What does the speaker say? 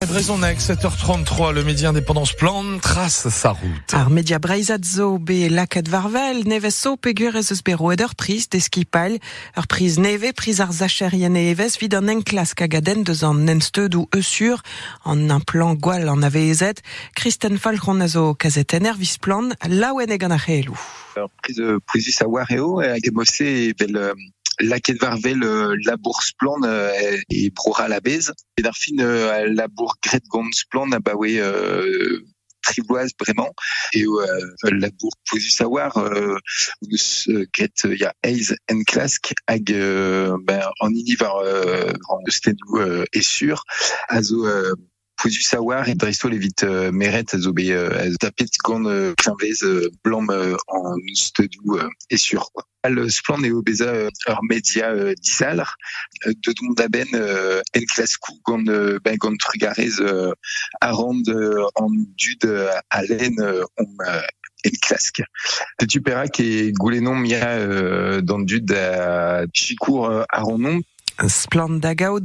Brezhoneg, 7h33, le média indépendant Splann trace sa route. Ar media breizhat zo bet lakaet war-wel nevez zo peogwir ez eus bet roet ur priz d'e skipailh. Ur priz nevez, priz ar sacherien nevez evit an enklask hag a denn deus an ensteudoù eusur, an implant gwall anavezet. Kristen Falc'hon a zo kazetenner evit Splann, laouen eo gant ar c'heloù. Ur priz pouezus a-walc'h eo hag e-mod-se evel lakaet war-wel labour Splann e Bro-C'hall a-bezh. Evit ar fin al labour graet gant Splann abaoe tri bloaz bremañ eo ul labour pouezus a-walc'h. Hon eus graet ya eizh enklask hag ben an hini war an stennoù Essure a zo pouezus a-walc'h dreist-holl evit meret a zo bet tapet gant kleñvez blam an steudoù Essure quoi. Al Splann eo bezañ ur media dizalc'h deut on da benn enklaskoù gant ben gant trugarez arc'hant an dud a lenn omp enklask. Setu perak e goulennomp ya d'an dud da sikour ac'hanomp. Splann da gaout.